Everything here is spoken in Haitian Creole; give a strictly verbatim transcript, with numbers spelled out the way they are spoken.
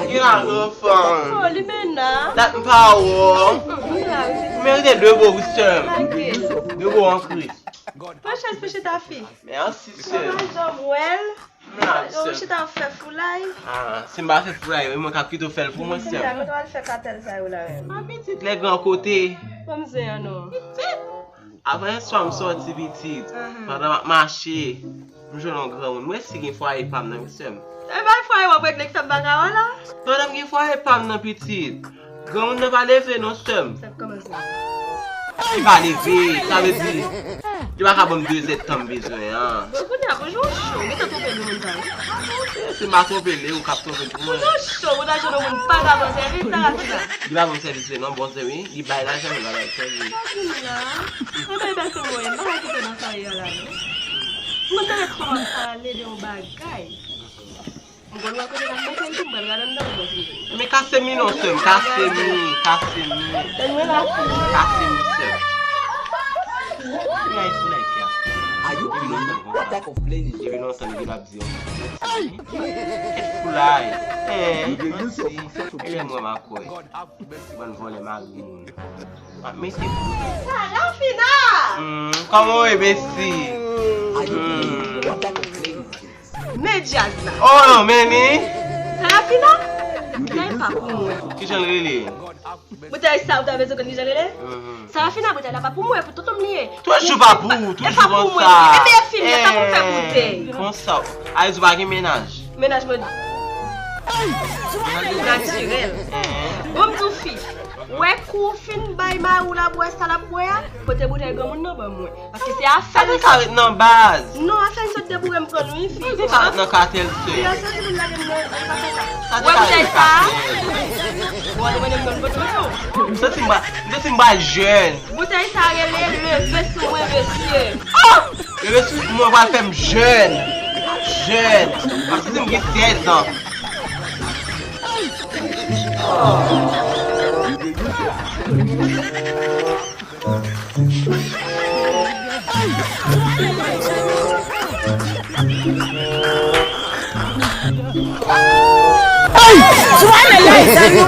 Ki lajan fanm? Oh, Limena. Dat m pa wè w. Mm, mm, m la, wi, se. Ou merite de bo, wi, sè m. Lage. De bo an Kris. Pran chèz pou chita, fi. Mèsi, sè m. Ou pa janm wè l. M la, sè m. Ou chita ap fè foulay. Ah, si m pa fè foulay, wi, mwen ka kite w fè l pou mwen, sè m. Kote w al fè katèl sa yo la menm? Ah, pitit, lè gran kote. Ban m zen an non. Pitit. Avan yè swa m sòti pitit, pandan m ap mache, m jwenn yon granmoun. M resi gen fwaye pa m nan, wi, sè m. E bay fwaye w ap regle k fè m pa ka wè la. Pandan m gen fwaye pa m nan pitit, granmoun nan pa leve non, sè m. Sa kòmanse. Li pa leve, sa vle di, li pa ka ban m de zèdtan m bezwen an. Bon, kounye a, bonjou cho, ou gentan twonpe granmoun sa, wi. Si m pa twonpe l, e ou k ap twonpe l pou mwen. Bonjou cho, ou ta jwenn yon moun pa ka ban sèvis, sa ka fè sa. Li pa ban m sèvis vre non, bon, sè m, wi. Li bay lajan, men li pa bay sèvis. Sa vin la. Mwen bay pèsonn mwen, m pa ka kite nan sa ye a la, non. Mwen ta ret kòman pale de yon bagay. M konn wè kote l ap mete l tou, m pral gade anndan l bò si m vini. Men kase mi non, sè m, kase mi, kase mi. Tèt mwen la fou. Kase mi, sè m. Foulay, foulay, fi a. Depi lontan m konsa. Depi lontan, depi l ap di yon bagay. Kèt foulay. Eh, manti. E lè m wè m a kwè. Bann vòlè mari moun. M ap mete pou. Sarafina! Hmm, kòman w ye, besti? Hmm. Men djaz la. Oh, men ni. Sarafina? Bouteille pa pou mwen. Kijan l rele? Bouteille sa, ou ta bezwen konn kijan l rele? Mhm. Sarafina, bouteille la pa pou mwen, pou tonton m li ye. Toujou pa pou ou, toujou konsa. E pa pou mwen, e byen fini, e pa pou m fè bouteille. Eh, konsa. Ayiti pa gen mennaj. Mennaj mwen. Natirèl. Bon, m di w fi, wè kou w fin bay mari w la bwè sa l ap bwè a, pote boutèy granmoun nan ban mwen. Paske se afè li. Sa te ka ret nan baz. Non, afè li sot deboure m pran l wi fi. Sa te ka ret nan katèl, sè. Fi a soti pou l lage m nan, e pa fè sa. Sa te ka ret nan katèl. Ou al wè m nan bòt mwen tou. M santi m ba, m santi m ba jèn. Boutèy sa rele leve sou mwen, mesye. Oh! Leve sou mwen pral fè m jèn. Jèn. Paske si m gen sèz an. Hey! Sou ale la, sa yo.